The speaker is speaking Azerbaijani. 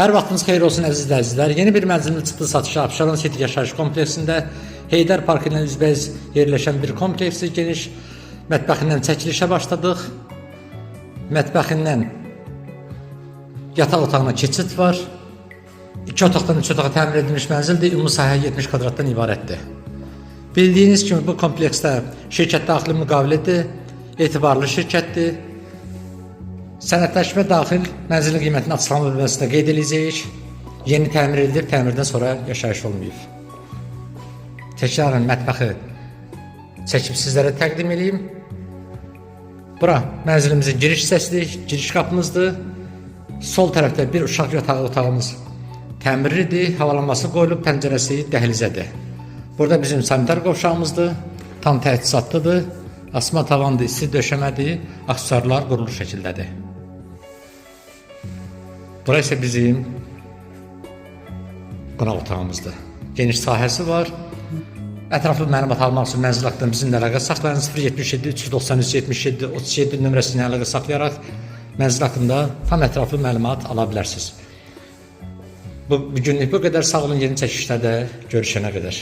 Hər vaxtınız xeyir olsun əziz izləyicilər. Yeni bir mənzilimiz çıxdı satışa Abşeron City yaşayış kompleksində Heydər Parkı ilə üzbəüz yerləşən bir kompleksdir. Geniş mətbəxindən çəkilişə başladıq. Mətbəxindən yataq otağına keçid var. İki otaqdan üç otağa təmir edilmiş mənzildir. Ümumi sahə 70 kvadratdan ibarətdir. Bildiyiniz kimi bu kompleksdə şirkət daxili müqavilədir, etibarlı şirkətdir. Sənədləşmə daxil mənzilin qiymətini açıqlama bölməsində qeyd edəcəyik. Yeni təmir edilib, təmirdən sonra yaşayış olmayıb. Təkrarən mətbəxi çəkib sizlərə təqdim edeyim. Bura mənzilimizin giriş hissəsidir, giriş qapımızdır. Sol tərəfdə bir uşaq yatağı otağımız təmirlidir, havalanması qoyulub, pəncərəsi dəhlizədir. Burada bizim sanitar qovşağımızdır, tam təchizatlıdır. Asma tavandır, isti döşəmədir, aksesuarlar qurulu şəkildədir. Bura isə bizim qonaq otağımızdır. Geniş sahəsi var. Ətraflı məlumat almaq üçün mənzil haqqında bizimlə əlaqə saxlayın. 077 393 77 37 nömrəsi ilə əlaqə saxlayaraq mənzil haqqında tam ətraflı məlumat ala bilərsiniz. Bu günlük bu qədər. Sağ olun, yeni çəkilişlərdə görüşənə qədər.